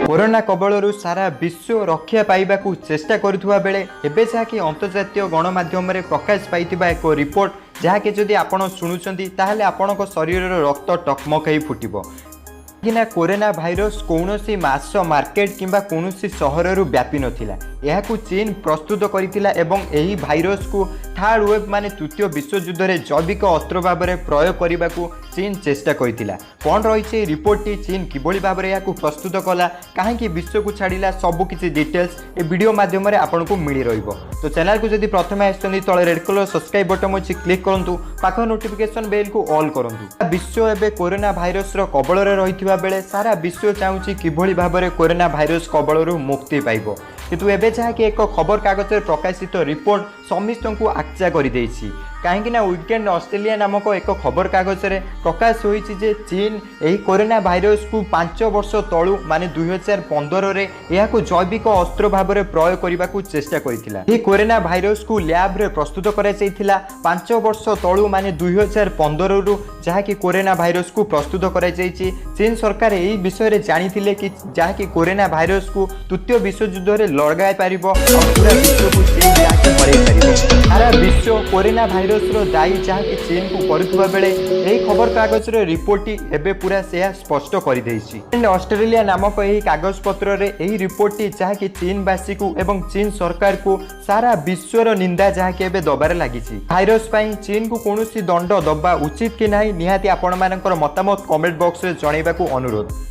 Corona କବଳରୁ ସାରା ବିଶ୍ୱ ରକ୍ଷା ପାଇବାକୁ ଚେଷ୍ଟା କରୁଥିବା ବେଳେ ଏବେ ଯାହାକି ଅନ୍ତର୍ଜାତୀୟ ଗଣମାଧ୍ୟମରେ ପ୍ରକାଶ ପାଇଥିବା ଏକ ରିପୋର୍ଟ, ଯାହାକି ଯଦି ଆପଣ ଶୁଣୁଛନ୍ତି, ତାହେଲେ ଆପଣଙ୍କ ଶରୀରର ରକ୍ତ ଟକମକ ହେଇ ଫୁଟିବ। କାହିଁକିନା କରୋନା ଭାଇରସ କୌଣସି ମାସ ମାର୍କେଟ କିମ୍ବା କୌଣସି ସହରରୁ ବ୍ୟାପି ନଥିଲା। ଏହାକୁ ଚୀନ ପ୍ରସ୍ତୁତ କରିଥିଲା ଏବଂ ଏହି ଭାଇରସକୁ ଥାର୍ଡ ୱେଭ୍ ମାନେ ତୃତୀୟ ବିଶ୍ୱଯୁଦ୍ଧରେ ଜୈବିକ ଅସ୍ତ୍ର ଭାବରେ ପ୍ରୟୋଗ କରିବାକୁ ଚୀନ ଚେଷ୍ଟା କରିଥିଲା। କ'ଣ ରହିଛି ଏହି ରିପୋର୍ଟଟି, ଚୀନ କିଭଳି ଭାବରେ ଏହାକୁ ପ୍ରସ୍ତୁତ କଲା, କାହିଁକି ବିଶ୍ୱକୁ ଛାଡ଼ିଲା, ସବୁକିଛି ଡିଟେଲ୍ସ ଏ ଭିଡ଼ିଓ ମାଧ୍ୟମରେ ଆପଣଙ୍କୁ ମିଳି ରହିବ। ତ ଚ୍ୟାନେଲକୁ ଯଦି ପ୍ରଥମେ ଆସିଛନ୍ତି, ତଳେ ରେଡ୍ କଲର୍ ସବସ୍କ୍ରାଇବ୍ ବଟନ୍ ଅଛି, କ୍ଲିକ୍ କରନ୍ତୁ, ପାଖ ନୋଟିଫିକେସନ୍ ବେଲ୍କୁ ଅଲ୍ କରନ୍ତୁ। ବିଶ୍ୱ ଏବେ କରୋନା ଭାଇରସର କବଳରେ ରହିଥିବା ବେଳେ ସାରା ବିଶ୍ୱ ଚାହୁଁଛି କିଭଳି ଭାବରେ କରୋନା ଭାଇରସ କବଳରୁ ମୁକ୍ତି ପାଇବ। କିନ୍ତୁ ଏବେ ଯାହାକି ଏକ ଖବରକାଗଜରେ ପ୍ରକାଶିତ ରିପୋର୍ଟ ସମସ୍ତଙ୍କୁ ଆକଚା କରିଦେଇଛି। କାହିଁକି ନା ୱିକେଣ୍ଡ ଅଷ୍ଟ୍ରେଲିଆ ନାମକ ଏକ ଖବରକାଗଜରେ ପ୍ରକାଶ ହୋଇଛି ଯେ ଚୀନ ଏହି କରୋନା ଭାଇରସକୁ 5 ବର୍ଷ ତଳୁ, ମାନେ 2015ରେ ଏହାକୁ ଜୈବିକ ଅସ୍ତ୍ର ଭାବରେ ପ୍ରୟୋଗ କରିବାକୁ ଚେଷ୍ଟା କରିଥିଲା। ଏହି କରୋନା ଭାଇରସକୁ ଲ୍ୟାବରେ ପ୍ରସ୍ତୁତ କରାଯାଇଥିଲା 5 ବର୍ଷ ତଳୁ, ମାନେ 2015ରୁ ଯାହାକି କରୋନା ଭାଇରସକୁ ପ୍ରସ୍ତୁତ କରାଯାଇଛି। ଚୀନ ସରକାର ଏହି ବିଷୟରେ ଜାଣିଥିଲେ କି ଯାହାକି କରୋନା ଭାଇରସକୁ ତୃତୀୟ ବିଶ୍ୱଯୁଦ୍ଧରେ ଲଗାଇ ପାରିବ ଆଉ ପୁରା ବିଶ୍ୱକୁ ଚୀନ ଯାହାକି ହରାଇ ପାରିବ। ସାରା ବିଶ୍ୱ କରୋନା ଭାଇରସର ଦାୟୀ ଯାହାକି ଚୀନକୁ କରୁଥିବା ବେଳେ ଏହି ଖବରକାଗଜର ରିପୋର୍ଟଟି ଏବେ ପୁରା ସେୟା ସ୍ପଷ୍ଟ କରିଦେଇଛି। ଅଷ୍ଟ୍ରେଲିଆ ନାମକ ଏହି କାଗଜପତ୍ରରେ ଏହି ରିପୋର୍ଟଟି ଯାହାକି ଚୀନବାସୀକୁ ଏବଂ ଚୀନ ସରକାରକୁ ସାରା ବିଶ୍ୱର ନିନ୍ଦା ଯାହାକି ଏବେ ଦବାରେ ଲାଗିଛି। ଭାଇରସ ପାଇଁ ଚୀନକୁ କୌଣସି ଦଣ୍ଡ ଦବା ଉଚିତ କି ନାହିଁ, ନିହାତି ଆପଣମାନଙ୍କର ମତାମତ କମେଣ୍ଟ ବକ୍ସରେ ଜଣାଇବାକୁ ଅନୁରୋଧ।